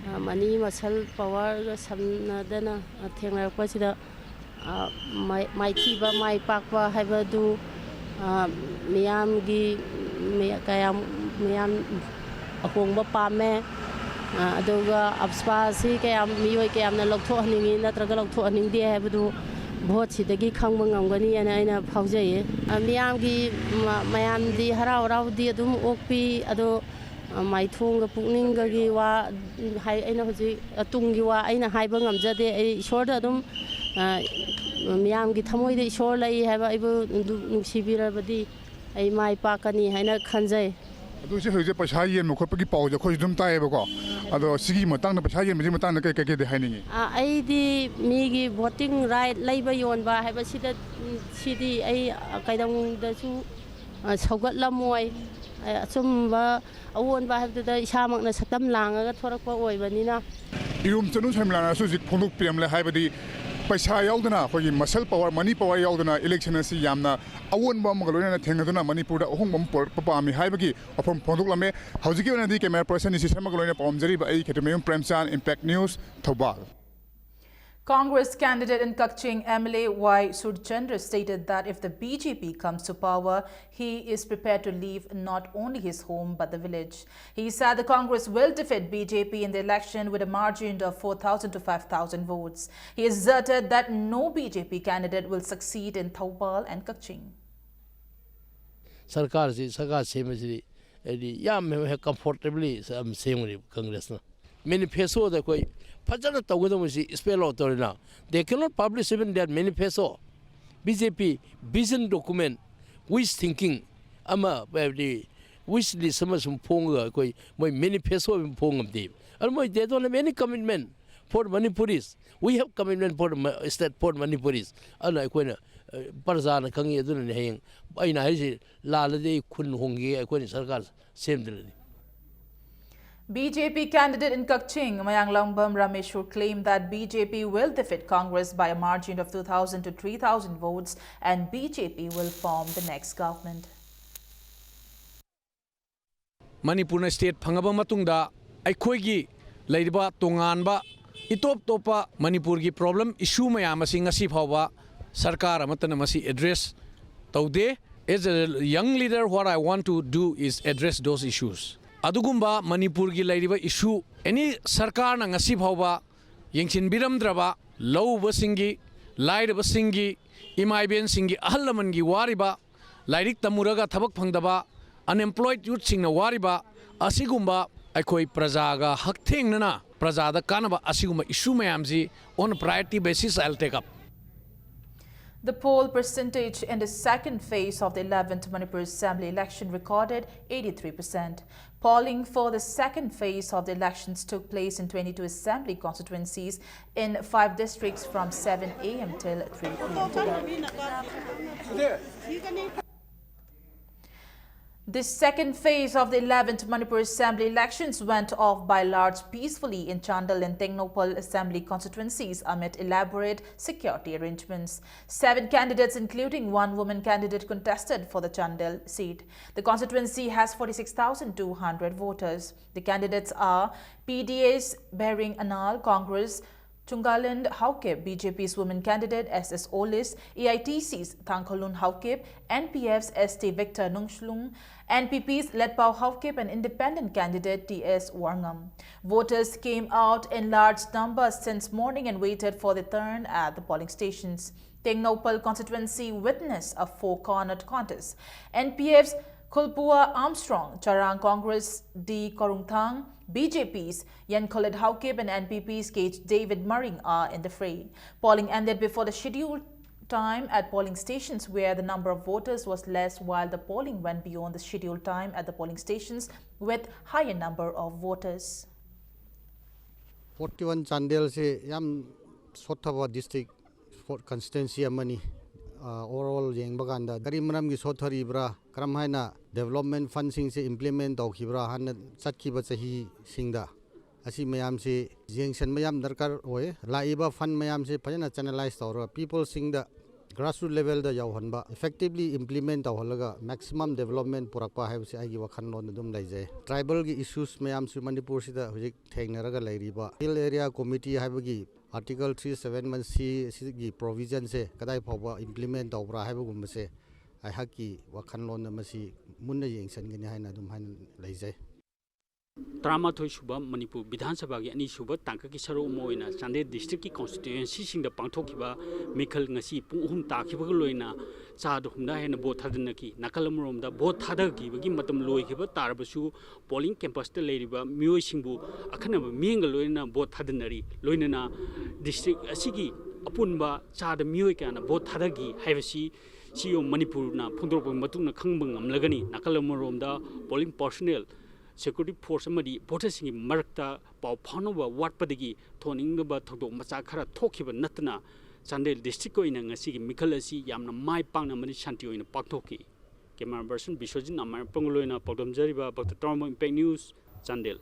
ꯑ, ꯃꯅꯤ ꯃꯁꯜ ꯄꯋꯥꯔꯒ ꯁꯝꯅꯗꯅ ꯊꯦꯡꯅꯔꯛꯄꯁꯤꯗ, ꯑ, ꯃꯥꯏ-, ꯃꯥꯏꯊꯤꯕ ꯃꯥꯏ ꯄꯥꯛꯄ ꯍꯥꯏꯕꯗꯨ, ꯑ, ꯃꯤꯌꯥꯝꯒꯤ, ꯃꯤ-, ꯀꯌꯥꯝ, ꯃꯤꯌꯥꯝ ꯑꯍꯣꯡꯕ ꯄꯥꯝꯃꯦ꯫ ꯑ, ꯑꯗꯨꯒ AFSPA ꯑꯁꯤ ꯀꯌꯥꯝ, ꯃꯤꯑꯣꯏ ꯀꯌꯥꯝꯅ ꯂꯧꯊꯣꯛꯍꯟꯅꯤꯡꯉꯤ ꯅꯠꯇ꯭ꯔꯒ ꯂꯧꯊꯣꯛꯍꯟꯅꯤꯡꯗꯦ ꯍꯥꯏꯕꯗꯨ ꯚꯣꯠꯁꯤꯗꯒꯤ ꯈꯪꯕ ꯉꯝꯒꯅꯤ ꯍꯥꯏꯅ ꯑꯩꯅ ꯐꯥꯎꯖꯩꯌꯦ꯫ ꯑ, ꯃꯤꯌꯥꯝꯒꯤ, ꯃ-, ꯃꯌꯥꯝꯗꯤ ꯍꯔꯥꯎ ꯍꯔꯥꯎꯗꯤ ꯑꯗꯨꯝ ꯑꯣꯛꯄꯤ, ꯑꯗꯣ, ꯑ, ꯃꯥꯏꯊꯣꯡꯒ ꯄꯨꯛꯅꯤꯡꯒꯒꯤ ꯋꯥ ꯍꯥꯏ-, ꯑꯩꯅ ꯍꯧꯖꯤꯛ, ꯑ, ꯇꯨꯡꯒꯤ ꯋꯥ ꯑꯩꯅ ꯍꯥꯏꯕ ꯉꯝꯖꯗꯦ꯫ ꯑꯩ ꯏꯁꯣꯔꯗ ꯑꯗꯨꯝ, ꯑ, ꯃꯤꯌꯥꯝꯒꯤ ꯊꯃꯣꯏꯗ ꯏꯁꯣꯔ ꯂꯩ ꯍꯥꯏꯕ ꯑꯩꯕꯨ ꯅꯨꯡꯁꯤꯕꯤꯔꯕꯗꯤ ꯑꯩ ꯃꯥꯏ ꯄꯥꯛꯀꯅꯤ ꯍꯥꯏꯅ ꯈꯟꯖꯩ꯫ ꯑꯗꯨ ꯁꯤ ꯍꯧꯖꯤꯛꯁꯦ ꯄꯩꯁꯥ ꯌꯦꯟꯕ ꯈꯣꯠꯄꯒꯤ ꯄꯥꯎꯁꯦ ꯑꯩꯈꯣꯏꯁꯨ ꯑꯗꯨꯝ ꯇꯥꯏꯌꯦꯕꯀꯣ꯫ ꯑꯗꯣ ꯁꯤꯒꯤ ꯃꯇꯥꯡꯗ, ꯄꯩꯁꯥ ꯌꯦꯟꯕꯁꯤꯒꯤ ꯃꯇꯥꯡꯗ ꯀꯩ ꯀꯩꯀꯩꯗꯤ ꯍꯥꯏꯅꯤꯡꯉꯤ? ꯑ, ꯑꯩꯗꯤ ꯃꯤꯒꯤ ꯚꯣꯇꯤꯡ ꯔꯥꯏꯠ ꯂꯩꯕ ꯌꯣꯟꯕ ꯍꯥꯏꯕꯁꯤꯗ, ꯎꯝ, ꯁꯤꯗꯤ ꯑꯩ, ꯑ, ꯀꯩꯗꯧꯅꯨꯡꯗꯁꯨ, ꯑ, ꯁꯧꯒꯠꯂꯝꯃꯣꯏ꯫ ꯑ, ꯑꯆꯨꯝꯕ ꯑꯑꯣꯟꯕ ꯍꯥꯏꯕꯗꯨꯗ ꯏꯁꯥꯃꯛꯅ ꯁꯛꯇꯝ ꯂꯥꯡꯉꯒ ꯊꯣꯔꯛꯄ ꯑꯣꯏꯕꯅꯤꯅ꯫ ꯏꯔꯨꯝ ꯆꯅꯨ ꯁꯔꯃꯤꯂꯥꯅꯁꯨ ꯍꯧꯖꯤꯛ ꯐꯣꯡꯗꯣꯛꯄꯤꯔꯝꯂꯦ꯫ ꯍꯥꯏꯕꯗꯤ ꯄꯩꯁꯥ ꯌꯥꯎꯗꯅ, ꯑꯩꯈꯣꯏꯒꯤ ꯃꯁꯜ ꯄꯋꯥꯔ, ꯃꯅꯤ ꯄꯋꯥꯔ ꯌꯥꯎꯗꯅ ꯏꯂꯦꯛꯁꯟ ꯑꯁꯤ ꯌꯥꯝꯅ ꯑꯑꯣꯟꯕ ꯑꯃꯒ ꯂꯣꯏꯅꯅ ꯊꯦꯡꯅꯗꯨꯅ ꯃꯅꯤꯄꯨꯔꯗ ꯑꯍꯣꯡꯕ ꯑꯃ ꯄꯨꯔꯛꯄ ꯄꯥꯝꯃꯤ ꯍꯥꯏꯕꯒꯤ ꯋꯥꯐꯝ ꯐꯣꯡꯗꯣꯛꯂꯝꯃꯦ꯫ ꯍꯧꯖꯤꯛꯀꯤ ꯑꯣꯏꯅꯗꯤ ꯀꯦꯃꯦꯔꯥ ꯄꯔꯁꯟ ꯅꯤꯁꯤ ꯁꯔꯃꯒ ꯂꯣꯏꯅ ꯄꯥꯎꯝꯖꯔꯤꯕ ꯑꯩ Khetrimayum Premchand, Impact News, Thoubal. Congress candidate in Kakching, M L A Y Surchandra, stated that if the B J P comes to power, he is prepared to leave not only his home but the village. He said the Congress will defeat B J P in the election with a margin of four thousand to five thousand votes. He asserted that no B J P candidate will succeed in Thoubal and Kakching. ꯁꯔꯀꯥꯔꯁꯤ, ꯁꯔꯀꯥꯔ ꯁꯦꯝꯕꯁꯤꯗꯤ ꯍꯥꯏꯗꯤ ꯌꯥꯝ ꯍꯦꯛ ꯀꯝꯐꯣꯔꯇꯦꯕꯂꯤ ꯌꯥꯝ ꯁꯦꯝꯒꯅꯤ ꯀꯪꯒ꯭ꯔꯦꯁꯅ꯫ ꯃꯦꯅꯤꯐꯦꯁꯇꯣꯗ ꯑꯩꯈꯣꯏ ꯐꯖꯅ ꯇꯧꯒꯗꯕꯁꯤ spell out ꯇꯧꯔꯦꯅ꯫ They cannot publish even their manifesto. B J P vision document, wish thinking ꯑꯃ, ꯍꯥꯏꯕꯗꯤ ꯋꯤꯁ ꯂꯤꯁ ꯑꯃ ꯁꯨꯝ ꯐꯣꯡꯉꯒ ꯑꯩꯈꯣꯏ ꯃꯣꯏ ꯃꯦꯅꯤꯐꯦꯁꯇꯣ ꯑꯗꯨꯝ ꯐꯣꯡ ꯉꯝꯗꯦꯕ꯫ ꯑꯗꯨ ꯃꯣꯏ they don't have any commitment for Manipuris. We have commitment for the state, for Manipuris. ꯑꯗꯨꯅ ꯑꯩꯈꯣꯏꯅ, ꯑ, ꯄ꯭ꯔꯖꯥꯅ ꯈꯪꯉꯤ꯫ ꯑꯗꯨꯅꯅꯦ ꯍꯌꯦꯡ ꯑꯩꯅ ꯍꯥꯏꯔꯤꯁꯤ ꯂꯥꯜꯂꯗꯤ ꯑꯩ ꯈꯨꯟ ꯍꯣꯡꯒꯦ, ꯑꯩꯈꯣꯏꯅ ꯁꯔꯀꯥꯔ ꯁꯦꯝꯗ꯭ꯔꯗꯤ꯫ B J P candidate in Kakching, Mayanglambam Rameshwar, claimed that B J P will defeat Congress by a margin of two thousand to three thousand votes and B J P will form the next government. ꯃꯅꯤꯄꯨꯔꯅ state ꯐꯪꯉꯕ ꯃꯇꯨꯡꯗ ꯑꯩꯈꯣꯏꯒꯤ ꯂꯩꯔꯤꯕ ꯇꯣꯉꯥꯟꯕ ꯏꯇꯣꯞ ꯇꯣꯞꯄ ꯃꯅꯤꯄꯨꯔꯒꯤ problem ꯏꯁꯨ ꯃꯌꯥꯝ ꯑꯁꯤ ꯉꯁꯤ ꯐꯥꯎꯕ ꯁꯔꯀꯥꯔ ꯑꯃꯠꯇꯅ ꯃꯁꯤ ꯑꯦꯗ꯭ꯔꯦꯁ ꯇꯧꯗꯦ꯫ As a young leader, what I want to do is address those issues. ꯑꯗꯨꯒꯨꯝꯕ ꯃꯅꯤꯄꯨꯔꯒꯤ ꯂꯩꯔꯤꯕ ꯏꯁꯨ ꯑꯦꯅꯤ ꯁꯔꯀꯥꯔꯅ ꯉꯁꯤ ꯐꯥꯎꯕ ꯌꯦꯡꯁꯤꯟꯕꯤꯔꯝꯗ꯭ꯔꯕ ꯂꯧ ꯎꯕꯁꯤꯡꯒꯤ, ꯂꯥꯏꯔꯕꯁꯤꯡꯒꯤ, ꯏꯃꯥ ꯏꯕꯦꯟꯁꯤꯡꯒꯤ, ꯑꯍꯜ ꯂꯃꯟꯒꯤ ꯋꯥꯔꯤꯕ, ꯂꯥꯏꯔꯤꯛ ꯇꯝꯃꯨꯔꯒ ꯊꯕꯛ ꯐꯪꯗꯕ, ꯑꯟꯑꯦꯝꯄ꯭ꯂꯣꯏꯗ ꯌꯨꯠꯁꯤꯡꯅ ꯋꯥꯔꯤꯕ, ꯑꯁꯤꯒꯨꯝꯕ ꯑꯩꯈꯣꯏ ꯄ꯭ꯔꯖꯥꯒ ꯍꯛꯊꯦꯡꯅꯅ ꯄ꯭ꯔꯖꯥꯗ ꯀꯥꯟꯅꯕ ꯑꯁꯤꯒꯨꯝꯕ ꯏꯁꯨ ꯃꯌꯥꯝꯁꯤ on a priority basis I'll take up. The poll percentage in the second phase of the eleventh Manipur Assembly election recorded eighty-three percent. Polling for the second phase of the elections took place in twenty-two assembly constituencies in five districts from seven a m till three p m today. The second phase of the eleventh Manipur Assembly elections went off by large peacefully in Chandel and Tengnoupal Assembly constituencies amid elaborate security arrangements. Seven candidates, including one woman candidate, contested for the Chandel seat. The constituency has forty-six thousand two hundred voters. The candidates are P D A's Behring Anal, Congress, Chungaland Haokip, B J P's women candidate S S Olis, A I T C's Thangkholun Haokip, N P F's S T Victor Nungshlung, N P P's Letpao Haokip, and independent candidate T S Warngam. Voters came out in large numbers since morning and waited for their turn at the polling stations. Tengnoupal constituency witnessed a four-cornered contest. N P F's Khulpua Armstrong, Charang Congress D Korungthang, B J P's Yankholet Haokip and N P P's K H David Maring are in the fray. Polling ended before the scheduled time at polling stations where the number of voters was less, while the polling went beyond the scheduled time at the polling stations with higher number of voters. Forty one ꯆꯥꯟꯗꯦꯜꯁꯤ ꯌꯥꯝ ꯁꯣꯠꯊꯕ district constituency ꯑꯃꯅꯤ꯫ Overall ꯌꯦꯡꯕ ꯀꯥꯟꯗ ꯀꯔꯤ ꯃꯔꯝꯒꯤ ꯁꯣꯠꯊꯔꯤꯕ꯭ꯔꯥ, ꯀꯔꯝ ꯍꯥꯏꯅ development ꯐꯟꯁꯤꯡꯁꯦ implement ꯇꯧꯈꯤꯕ꯭ꯔꯥ ꯍꯥꯟꯅ ꯆꯠꯈꯤꯕ ꯆꯍꯤꯁꯤꯡꯗ, ꯑꯁꯤ ꯃꯌꯥꯝꯁꯤ ꯌꯦꯡꯁꯤꯟꯕ ꯌꯥꯝ ꯗꯔꯀꯥꯔ ꯑꯣꯏ꯫ ꯂꯥꯛꯏꯕ ꯐꯟ ꯃꯌꯥꯝꯁꯤ ꯐꯖꯅ ꯆꯦꯅꯦꯂꯥꯏꯁ ꯇꯧꯔꯒ ꯄꯤꯄꯜꯁꯤꯡꯗ ꯒ꯭ꯔꯥꯁꯔꯨꯠ ꯂꯦꯚꯦꯜꯗ ꯌꯧꯍꯟꯕ, ꯏꯐꯦꯛꯇꯤꯚꯂꯤ ꯏꯝꯄ꯭ꯂꯤꯃꯦꯟ ꯇꯧꯍꯜꯂꯒ ꯃꯦꯛꯁꯤꯃꯝ ꯗꯦꯕꯂꯞꯃꯦꯟ ꯄꯨꯔꯛꯄ ꯍꯥꯏꯕꯁꯤ ꯑꯩꯒꯤ ꯋꯥꯈꯜꯂꯣꯟꯗ ꯑꯗꯨꯝ ꯂꯩꯖꯩ꯫ ꯇ꯭ꯔꯥꯏꯕꯜꯒꯤ ꯏꯁꯨꯁ ꯃꯌꯥꯝꯁꯨ ꯃꯅꯤꯄꯨꯔꯁꯤꯗ ꯍꯧꯖꯤꯛ ꯊꯦꯡꯅꯔꯒ ꯂꯩꯔꯤꯕ ꯍꯤꯜ ꯑꯦꯔꯤꯌꯥ ꯀꯣꯃꯤꯇꯤ ꯍꯥꯏꯕꯒꯤ ꯑꯥꯔꯇꯤꯀꯜ ꯊ꯭ꯔꯤ ꯁꯕꯦꯟ ꯋꯥꯟ ꯁꯤ ꯑꯁꯤꯒꯤ ꯄ꯭ꯔꯣꯚꯤꯖꯟꯁꯦ ꯀꯗꯥꯏ ꯐꯥꯎꯕ ꯏꯝꯄ꯭ꯂꯤꯃꯦꯟ ꯇꯧꯕ꯭ꯔꯥ ꯍꯥꯏꯕꯒꯨꯝꯕꯁꯦ ꯑꯩꯍꯥꯛꯀꯤ ꯋꯥꯈꯜꯂꯣꯟꯗ ꯃꯁꯤ ꯃꯨꯟꯅ ꯌꯦꯡꯁꯤꯟꯒꯅꯤ ꯍꯥꯏꯅ ꯑꯗꯨꯝ ꯍꯥꯏꯅ ꯂꯩꯖꯩ꯫ ꯇꯔꯥꯃꯥꯊꯣꯏ ꯁꯨꯕ ꯃꯅꯤꯄꯨꯔ ꯕꯤꯙꯥꯟ ꯁꯚꯥꯒꯤ ꯑꯅꯤꯁꯨꯕ ꯇꯥꯡꯀꯛꯀꯤ ꯁꯔꯨꯛ ꯑꯃ ꯑꯣꯏꯅ ꯆꯥꯟꯗꯦꯜ ꯗꯤꯁꯇ꯭ꯔꯤꯛꯀꯤ ꯀꯣꯟꯁꯇꯤꯇ꯭ꯋꯦꯟꯁꯤꯁꯤꯡꯗ ꯄꯥꯡꯊꯣꯛꯈꯤꯕ ꯃꯤꯈꯜ ꯉꯁꯤ ꯄꯨꯡ ꯑꯍꯨꯝ ꯇꯥꯈꯤꯕꯒ ꯂꯣꯏꯅꯅ ꯆꯥꯗ ꯍꯨꯝꯗ ꯍꯦꯟꯅ ꯚꯣꯠ ꯊꯥꯗꯅꯈꯤ꯫ ꯅꯥꯀꯜ ꯑꯃꯔꯣꯝꯗ ꯚꯣꯠ ꯊꯥꯗꯈꯤꯕꯒꯤ ꯃꯇꯝ ꯂꯣꯏꯈꯤꯕ ꯇꯥꯔꯕꯁꯨ ꯄꯣꯂꯤꯡ ꯀꯦꯝꯄꯁꯇ ꯂꯩꯔꯤꯕ ꯃꯤꯑꯣꯏꯁꯤꯡꯕꯨ ꯑꯈꯟꯅꯕ ꯃꯤꯠꯌꯦꯡꯒ ꯂꯣꯏꯅꯅ ꯚꯣꯠ ꯊꯥꯗꯅꯔꯤ꯫ ꯂꯣꯏꯅꯅ ꯗꯤꯁꯇ꯭ꯔꯤꯛ ꯑꯁꯤꯒꯤ ꯑꯄꯨꯟꯕ ꯆꯥꯗ ꯃꯤꯑꯣꯏ ꯀꯌꯥꯅ ꯚꯣꯠ ꯊꯥꯗꯈꯤ ꯍꯥꯏꯕꯁꯤ ꯁꯤ ꯌꯦꯡꯉꯨ, ꯃꯅꯤꯄꯨꯔꯅ ꯐꯣꯡꯗꯣꯔꯛꯄ ꯃꯇꯨꯡꯗ ꯈꯪꯕ ꯉꯝꯂꯒꯅꯤ꯫ ꯅꯥꯀꯜ ꯑꯃꯔꯣꯝꯗ polling personnel, security force ꯑꯃꯗꯤ votersꯁꯤꯡꯒꯤ ꯃꯔꯛꯇ ꯄꯥꯎ ꯐꯥꯎꯅꯕ ꯋꯥꯠꯄꯗꯒꯤ ꯊꯣꯛꯍꯟꯅꯤꯡꯗꯕ ꯊꯧꯗꯣꯛ ꯃꯆꯥ ꯈꯔ ꯊꯣꯛꯈꯤꯕ ꯅꯠꯇꯅ ꯆꯥꯟꯗꯦꯜ districtꯀꯤ ꯑꯣꯏꯅ ꯉꯁꯤꯒꯤ ꯃꯤꯈꯜ ꯑꯁꯤ ꯌꯥꯝꯅ ꯃꯥꯏ ꯄꯥꯛꯅ ꯑꯃꯗꯤ ꯁꯥꯟꯇꯤ ꯑꯣꯏꯅ ꯄꯥꯡꯊꯣꯛꯈꯤ꯫ Camera person ꯕꯤꯁ꯭ꯋꯖꯤꯠ ꯑꯃꯔ ꯄꯪꯒꯨ ꯂꯣꯏꯅ ꯄꯥꯎꯗꯝꯖꯔꯤꯕ ꯚꯛꯇ ꯇꯔꯥꯃꯥꯄꯜ Impact News, Chandel.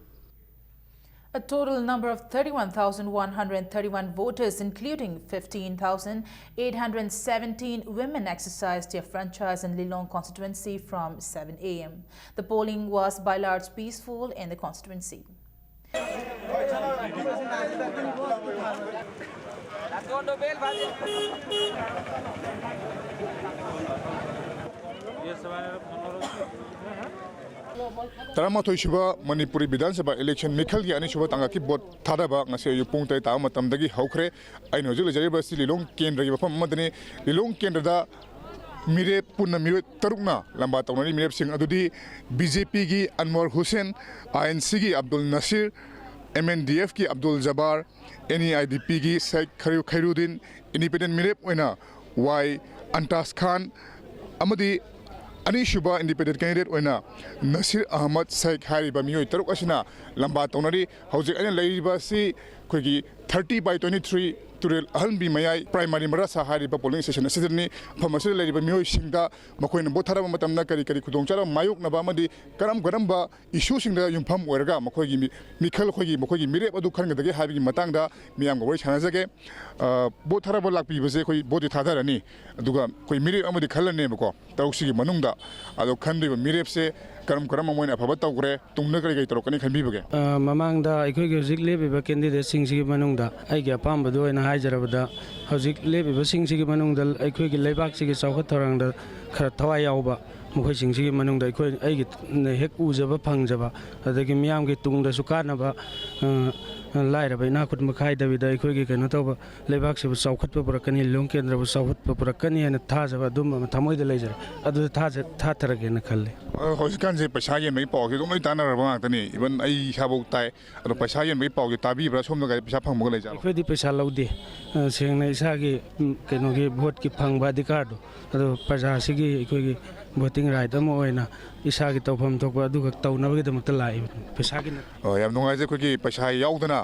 A total number of thirty-one thousand one hundred thirty-one voters, including fifteen thousand eight hundred seventeen women, exercised their franchise in Lilong constituency from seven a m. The polling was by large peaceful in the constituency. ꯇꯔꯥꯃꯥꯊꯣꯏ ꯁꯨꯕ ꯃꯅꯤꯄꯨꯔꯤ ꯕꯤꯙꯥꯟ ꯁꯚꯥ election ꯃꯤꯈꯜꯒꯤ ꯑꯅꯤꯁꯨꯕ ꯇꯥꯡꯀꯛꯀꯤ vote ꯊꯥꯗꯕ ꯉꯁꯤ ꯑꯌꯨꯛ ꯄꯨꯡ ꯇꯔꯦꯠ ꯇꯥꯕ ꯃꯇꯝꯗꯒꯤ ꯍꯧꯈ꯭ꯔꯦ꯫ ꯑꯩꯅ ꯍꯧꯖꯤꯛ ꯂꯩꯖꯔꯤꯕ ꯑꯁꯤ ꯂꯤꯂꯣꯡ ꯀꯦꯟꯗ꯭ꯔꯒꯤ ꯃꯐꯝ ꯑꯃꯗꯅꯤ꯫ ꯂꯤꯂꯣꯡ ꯀꯦꯟꯗ꯭ꯔꯗ ꯃꯤꯔꯦꯞ ꯄꯨꯟꯅ ꯃꯤꯑꯣꯏ ꯇꯔꯨꯛꯅ ꯂꯝꯕꯥ ꯇꯧꯅꯔꯤ꯫ ꯃꯤꯔꯦꯞꯁꯤꯡ ꯑꯗꯨꯗꯤ BJPꯒꯤ ꯑꯟꯋꯔ ꯍꯨꯁꯦꯟ, INCꯒꯤ ꯑꯕꯗꯨꯜ ꯅꯁꯤꯔ, MNDFꯀꯤ ꯑꯕꯗꯨꯜ ꯖꯕꯥꯔ, NEIDPꯒꯤ ꯁꯦꯈ ꯈꯩꯔꯨ-, ꯈꯩꯔꯨꯗꯤꯟ, independent ꯃꯤꯔꯦꯞ ꯑꯣꯏꯅ ꯋꯥꯏ ꯑꯟꯇꯥꯁ ꯈꯥꯟ ꯑꯃꯗꯤ ꯑꯅꯤꯁꯨꯕ independent candidate ꯑꯣꯏꯅ ꯅꯁꯤꯔ ꯑꯍꯃꯗ ꯁꯦꯈ ꯍꯥꯏꯔꯤꯕ ꯃꯤꯑꯣꯏ ꯇꯔꯨꯛ ꯑꯁꯤꯅ ꯂꯝꯕꯥ ꯇꯧꯅꯔꯤ꯫ ꯍꯧꯖꯤꯛ ꯑꯩꯅ ꯂꯩꯔꯤꯕ ꯑꯁꯤ ꯑꯩꯈꯣꯏꯒꯤ thirty by twenty three ꯇꯨꯔꯦꯜ ꯑꯍꯟꯕꯤ ꯃꯌꯥꯏ primary ꯃꯗꯔꯁꯥ ꯍꯥꯏꯔꯤꯕ polling station ꯑꯁꯤꯗꯅꯤ꯫ ꯃꯐꯝ ꯑꯁꯤꯗ ꯂꯩꯔꯤꯕ ꯃꯤꯑꯣꯏꯁꯤꯡꯗ ꯃꯈꯣꯏꯅ ꯚꯣꯠ ꯊꯥꯗꯕ ꯃꯇꯝꯗ ꯀꯔꯤ ꯀꯔꯤ ꯈꯨꯗꯣꯡꯆꯥꯗꯕ ꯃꯥꯌꯣꯛꯅꯕ ꯑꯃꯗꯤ ꯀꯔꯝ ꯀꯔꯝꯕ issueꯁꯤꯡꯗ ꯌꯨꯝꯐꯝ ꯑꯣꯏꯔꯒ ꯃꯈꯣꯏꯒꯤ ꯃꯤ-, ꯃꯤꯈꯜ ꯑꯩꯈꯣꯏꯒꯤ ꯃꯈꯣꯏꯒꯤ ꯃꯤꯔꯦꯞ ꯑꯗꯨ ꯈꯟꯒꯗꯒꯦ ꯍꯥꯏꯕꯒꯤ ꯃꯇꯥꯡꯗ ꯃꯤꯌꯥꯝꯒ ꯋꯥꯔꯤ ꯁꯥꯟꯅꯖꯒꯦ꯫ ꯑ, ꯚꯣꯠ ꯊꯥꯗꯕ ꯂꯥꯛꯄꯤꯕꯁꯦ ꯑꯩꯈꯣꯏ ꯚꯣꯠꯇꯤ ꯊꯥꯗꯔꯅꯤ, ꯑꯗꯨꯒ ꯑꯩꯈꯣꯏ ꯃꯤꯔꯦꯞ ꯑꯃꯗꯤ ꯈꯜꯂꯅꯦꯕꯀꯣ꯫ ꯇꯔꯨꯛꯁꯤꯒꯤ ꯃꯅꯨꯡꯗ꯫ ꯑꯗꯣ ꯈꯟꯗꯣꯏꯕ ꯃꯤꯔꯦꯞꯁꯦ ꯀꯔꯝ ꯀꯔꯝꯕ ꯃꯣꯏꯅ ꯑꯐꯕ ꯇꯧꯈ꯭ꯔꯦ, ꯇꯨꯡꯗ ꯀꯔꯤ ꯀꯔꯤ ꯇꯧꯔꯛꯀꯅꯤ ꯈꯟꯕꯤꯕꯒꯦ? ꯑ, ꯃꯃꯥꯡꯗ ꯑꯩꯈꯣꯏꯒꯤ ꯍꯧꯖꯤꯛ ꯂꯦꯞꯄꯤꯕ candidateꯁꯤꯡꯁꯤꯒꯤ ꯃꯅꯨꯡꯗ ꯑꯩꯒꯤ ꯑꯄꯥꯝꯕꯗꯨ ꯑꯣꯏꯅ ꯍꯥꯏꯖꯔꯕꯗ, ꯍꯧꯖꯤꯛ ꯂꯦꯞꯄꯤꯕꯁꯤꯡꯁꯤꯒꯤ ꯃꯅꯨꯡꯗ ꯑꯩꯈꯣꯏꯒꯤ ꯂꯩꯕꯥꯛꯁꯤꯒꯤ ꯆꯥꯎꯈꯠ ꯊꯧꯔꯥꯡꯗ ꯈꯔ ꯊꯋꯥꯏ ꯌꯥꯎꯕ ꯃꯈꯣꯏꯁꯤꯡꯁꯤꯒꯤ ꯃꯅꯨꯡꯗ ꯑꯩꯈꯣꯏ, ꯑꯩꯒꯤ ꯍꯦꯛ ꯎꯖꯕ ꯐꯪꯖꯕ, ꯑꯗꯒꯤ ꯃꯤꯌꯥꯝꯒꯤ ꯇꯨꯡꯗꯁꯨ ꯀꯥꯟꯅꯕ, ꯑ, ꯂꯥꯏꯔꯕ ꯏꯅꯥꯛ ꯈꯨꯟꯕ ꯈꯥꯏꯗꯕꯤꯗ ꯑꯩꯈꯣꯏꯒꯤ ꯀꯩꯅꯣ ꯇꯧꯕ, ꯂꯩꯕꯥꯛꯁꯤꯕꯨ ꯆꯥꯎꯈꯠꯄ ꯄꯨꯔꯛꯀꯅꯤ, ꯂꯨꯍꯣꯡ ꯀꯦꯟꯗ꯭ꯔꯕꯨ ꯆꯥꯎꯈꯠꯄ ꯄꯨꯔꯛꯀꯅꯤ ꯍꯥꯏꯅ ꯊꯥꯖꯕ ꯑꯗꯨꯝꯕ ꯑꯃ ꯊꯃꯣꯏꯗ ꯂꯩꯖꯔꯦ꯫ ꯑꯗꯨꯗ ꯊꯥꯖ-, ꯊꯥꯊꯔꯒꯦꯅ ꯈꯜꯂꯤ꯫ ꯑ, ꯍꯧꯖꯤꯛꯀꯥꯟꯁꯦ ꯄꯩꯁꯥ ꯌꯦꯟꯕꯒꯤ ꯄꯥꯎꯁꯦ ꯑꯗꯨꯝ ꯂꯣꯏ ꯇꯥꯟꯅꯔꯕ ꯉꯥꯛꯇꯅꯤ꯫ Even ꯑꯩ ꯏꯁꯥꯐꯥꯎ ꯇꯥꯏ꯫ ꯑꯗꯣ ꯄꯩꯁꯥ ꯌꯦꯟꯕꯒꯤ ꯄꯥꯎꯁꯦ ꯇꯥꯕꯤꯕ꯭ꯔꯥ? ꯁꯣꯝꯗꯒ ꯄꯩꯁꯥ ꯐꯪꯕꯒ ꯂꯩꯖꯥꯠꯂꯣ? ꯑꯩꯈꯣꯏꯗꯤ ꯄꯩꯁꯥ ꯂꯧꯗꯦ꯫ ꯑ, ꯁꯦꯡꯅ ꯏꯁꯥꯒꯤ, ꯎꯝ, ꯀꯩꯅꯣꯒꯤ ꯚꯣꯠꯀꯤ ꯐꯪꯕ ꯑꯙꯤꯀꯥꯔꯗꯣ, ꯑꯗꯣ ꯄ꯭ꯔꯖꯥꯁꯤꯒꯤ ꯑꯩꯈꯣꯏꯒꯤ voting right ꯑꯃ ꯑꯣꯏꯅ ꯏꯁꯥꯒꯤ ꯇꯧꯐꯝ ꯊꯣꯛꯄ ꯑꯗꯨꯈꯛ ꯇꯧꯅꯕꯒꯤꯗꯃꯛꯇ ꯂꯥꯛꯏꯕꯅꯤ, ꯄꯩꯁꯥꯒꯤ ꯅꯠꯇꯦ꯫ ꯑꯣ, ꯌꯥꯝ ꯅꯨꯡꯉꯥꯏꯖꯩ꯫ ꯑꯩꯈꯣꯏꯒꯤ ꯄꯩꯁꯥ ꯌꯥꯎꯗꯅ,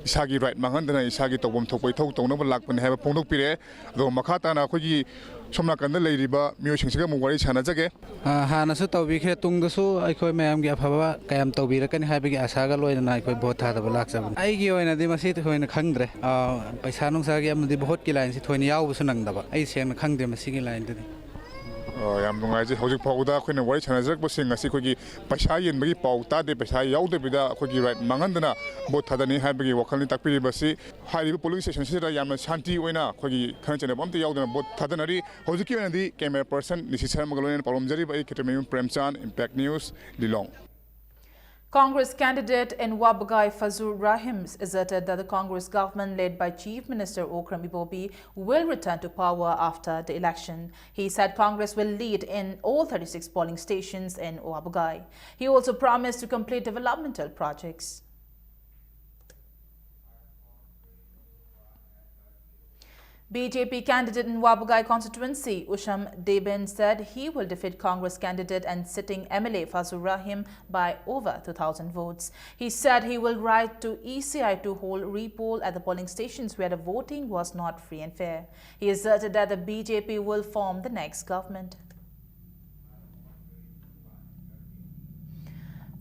ꯏꯁꯥꯒꯤ right ꯃꯥꯡꯍꯟꯗꯅ, ꯏꯁꯥꯒꯤ ꯇꯧꯐꯝ ꯊꯣꯛꯄ ꯏꯊꯧ ꯇꯧꯅꯕ ꯂꯥꯛꯄꯅꯤ ꯍꯥꯏꯕ ꯐꯣꯡꯗꯣꯛꯄꯤꯔꯦ꯫ ꯑꯗꯣ ꯃꯈꯥ ꯇꯥꯅ ꯑꯩꯈꯣꯏꯒꯤ ꯁꯣꯝ ꯅꯥꯀꯟꯗ ꯂꯩꯔꯤꯕ ꯃꯤꯑꯣꯏꯁꯤꯡꯁꯤꯒ ꯑꯃꯨꯛ ꯋꯥꯔꯤ ꯁꯥꯟꯅꯖꯒꯦ꯫ ꯑ, ꯍꯥꯟꯅꯁꯨ ꯇꯧꯕꯤꯈ꯭ꯔꯦ, ꯇꯨꯡꯗꯁꯨ ꯑꯩꯈꯣꯏ ꯃꯌꯥꯝꯒꯤ ꯑꯐꯕ ꯀꯌꯥꯝ ꯇꯧꯕꯤꯔꯛꯀꯅꯤ ꯍꯥꯏꯕꯒꯤ ꯑꯥꯁꯥꯒ ꯂꯣꯏꯅꯅ ꯑꯩꯈꯣꯏ ꯚꯣꯠ ꯊꯥꯗꯕ ꯂꯥꯛꯆꯕꯅꯤ꯫ ꯑꯩꯒꯤ ꯑꯣꯏꯅꯗꯤ ꯃꯁꯤ ꯊꯣꯏꯅ ꯈꯪꯗ꯭ꯔꯦ꯫ ꯑ, ꯄꯩꯁꯥ ꯅꯨꯡꯁꯥꯒꯤ ꯑꯃꯗꯤ ꯚꯣꯠꯀꯤ ꯂꯥꯏꯟꯁꯤ ꯊꯣꯏꯅ ꯌꯥꯎꯕꯁꯨ ꯅꯪꯗꯕ꯫ ꯑꯩ ꯁꯦꯡꯅ ꯈꯪꯗꯦ ꯃꯁꯤꯒꯤ ꯂꯥꯏꯟꯗꯗꯤ꯫ ꯑ, ꯌꯥꯝ ꯅꯨꯡꯉꯥꯏꯖꯩ꯫ ꯍꯧꯖꯤꯛ ꯐꯥꯎꯕꯗ ꯑꯩꯈꯣꯏꯅ ꯋꯥꯔꯤ ꯁꯥꯟꯅꯖꯔꯛꯄꯁꯤꯡ ꯑꯁꯤ ꯑꯩꯈꯣꯏꯒꯤ ꯄꯩꯁꯥ ꯌꯦꯟꯕꯒꯤ ꯄꯥꯎ ꯇꯥꯗꯦ, ꯄꯩꯁꯥ ꯌꯥꯎꯗꯕꯤꯗ ꯑꯩꯈꯣꯏꯒꯤ right ꯃꯥꯡꯍꯟꯗꯅ ꯚꯣꯠ ꯊꯥꯗꯅꯤ ꯍꯥꯏꯕꯒꯤ ꯋꯥꯈꯜꯅꯤ ꯇꯥꯛꯄꯤꯔꯤꯕꯁꯤ꯫ ꯍꯥꯏꯔꯤꯕ polling stationꯁꯤꯗ ꯌꯥꯝꯅ ꯁꯥꯟꯇꯤ ꯑꯣꯏꯅ ꯑꯩꯈꯣꯏꯒꯤ ꯈꯠꯅ ꯆꯩꯅꯕ ꯑꯝꯇ ꯌꯥꯎꯗꯅ ꯚꯣꯠ ꯊꯥꯗꯅꯔꯤ꯫ ꯍꯧꯖꯤꯛꯀꯤ ꯑꯣꯏꯅꯗꯤ camera person ꯅꯤꯁꯤꯠ ꯁꯔꯃꯒ ꯂꯣꯏꯅꯅ ꯄꯥꯎꯂꯝꯖꯔꯤꯕ ꯑꯩ Khetrimayum ꯄ꯭ꯔꯦꯝꯆꯥꯟ, Impact News, Lilong. Congress candidate in Wabagai Fazur Rahim asserted that the Congress government led by Chief Minister Okram Ibobi will return to power after the election. He said Congress will lead in all thirty-six polling stations in Wabagai. He also promised to complete developmental projects. B J P candidate in Wabagai constituency, Usham Deben, said he will defeat Congress candidate and sitting M L A Fazur Rahim by over two thousand votes. He said he will write to E C I to hold repoll at the polling stations where the voting was not free and fair. He asserted that the B J P will form the next government.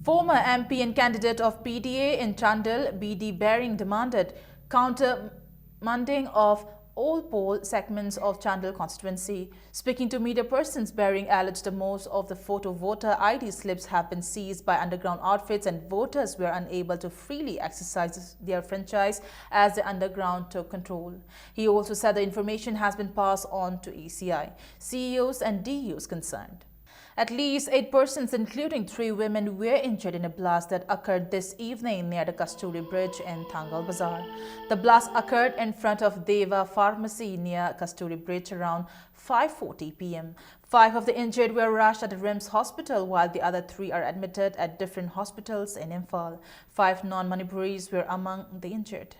Former M P and candidate of P D A in Chandel, B D Baring, demanded countermanding of all poll segments of Chandel constituency. Speaking to media persons, Baring alleged that most of the photo voter I D slips have been seized by underground outfits and voters were unable to freely exercise their franchise as the underground took control. He also said the information has been passed on to E C I, C E Os and D E Os concerned. At least eight persons, including three women, were injured in a blast that occurred this evening near the Kasturi Bridge in Thangal Bazar. The blast occurred in front of Deva Pharmacy near Kasturi Bridge around five forty p m. Five of the injured were rushed at the RIMS hospital, while the other three are admitted at different hospitals in Imphal. Five non-Manipuris were among the injured.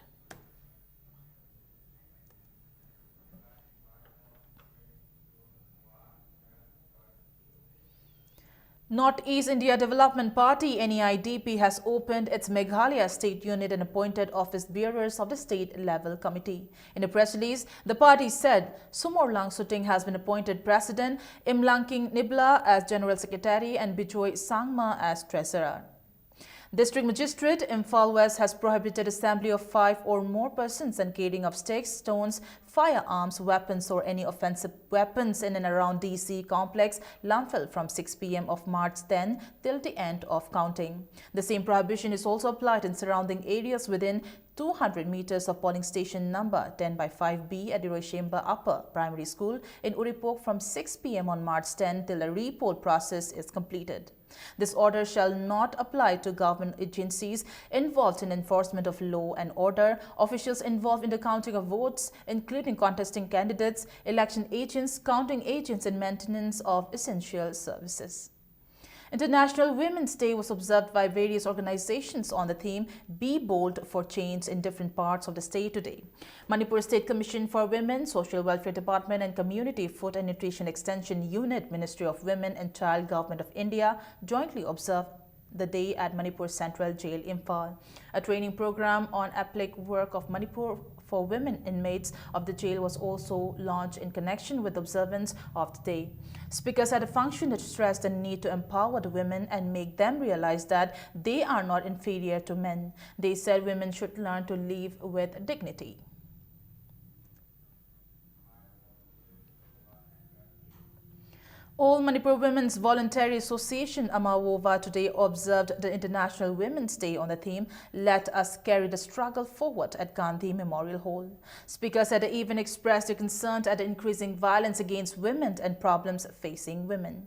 Northeast India Development Party, N E I D P, has opened its Meghalaya State Unit and appointed office bearers of the state level committee. In a press release, the party said Sumor Langsuting has been appointed president, Imlangking Nibla as general secretary, and Bijoy Sangma as treasurer. District Magistrate, Imphal West, has prohibited assembly of five or more persons and carrying of sticks, stones, firearms, weapons, or any offensive weapons in and around D C complex, Lamphel, from six p m of March ten till the end of counting. The same prohibition is also applied in surrounding areas within two hundred meters of polling station number ten by five B at Iroishemba Upper Primary School in Uripok from six p m on March ten till a repoll process is completed. This order shall not apply to government agencies involved in enforcement of law and order, officials involved in the counting of votes, including contesting candidates, election agents, counting agents, and maintenance of essential services. International Women's Day was observed by various organizations on the theme "Be Bold for Change" in different parts of the state today. Manipur State Commission for Women, Social Welfare Department, and Community Food and Nutrition Extension Unit, Ministry of Women and Child, Government of India, jointly observed the day at Manipur Central Jail, Imphal. A training program on appellate work of Manipur for women inmates of the jail was also launched in connection with observance of the day. Speakers at the function stressed the need to empower the women and make them realize that they are not inferior to men. They said women should learn to live with dignity. All Manipur Women's Voluntary Association, AMAWOVA, today observed the International Women's Day on the theme "Let Us Carry the Struggle Forward" at Gandhi Memorial Hall. Speakers at the event expressed their concern at the increasing violence against women and problems facing women.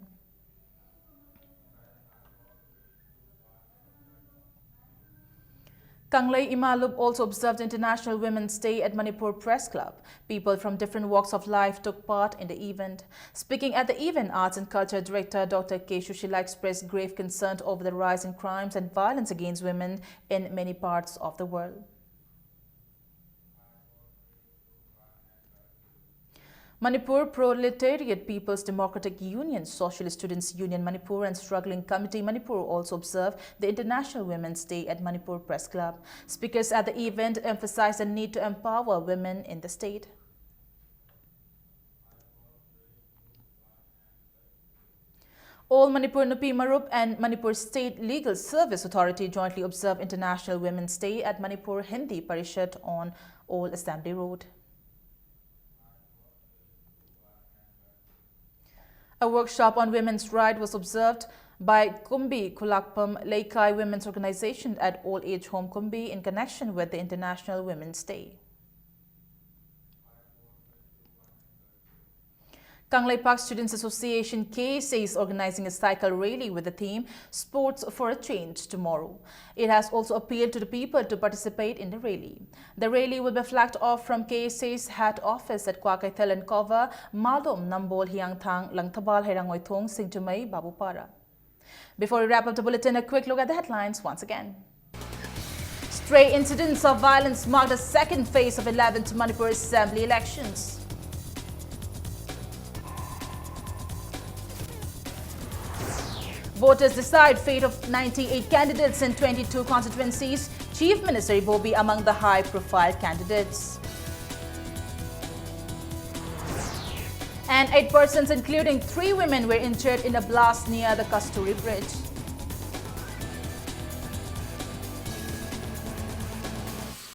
Kanglei Imalup also observed International Women's Day at Manipur Press Club. People from different walks of life took part in the event. Speaking at the event, Arts and Culture Director Doctor K Shushila expressed grave concern over the rise in crimes and violence against women in many parts of the world. Manipur Proletariat People's Democratic Union, Socialist Students Union Manipur and Struggling Committee Manipur also observed the International Women's Day at Manipur Press Club. Speakers at the event emphasized the need to empower women in the state. All Manipur Nupi Marup and Manipur State Legal Service Authority jointly observe International Women's Day at Manipur Hindi Parishad on Old Assembly Road. A workshop on women's rights was observed by Kumbi Kulakpam Leikai Women's Organization at Old Age Home Kumbi in connection with the International Women's Day. Kangleipak Students Association, K S A, is organizing a cycle rally with the theme Sports for a Change tomorrow. It has also appealed to the people to participate in the rally. The rally will be flagged off from K S A's head office at Kwakeithel and Kova, Malom, Nambol, Hiangthang, Langthabal, Heirangoi Thong, Singtumei, Babupara. Before we wrap up the bulletin, a quick look at the headlines once again. Stray incidents of violence mark the second phase of eleventh Manipur Assembly elections. Voters decide fate of ninety-eight candidates in twenty-two constituencies. Chief Minister Ibobi among the high-profile candidates. And eight persons, including three women, were injured in a blast near the Kasturi Bridge.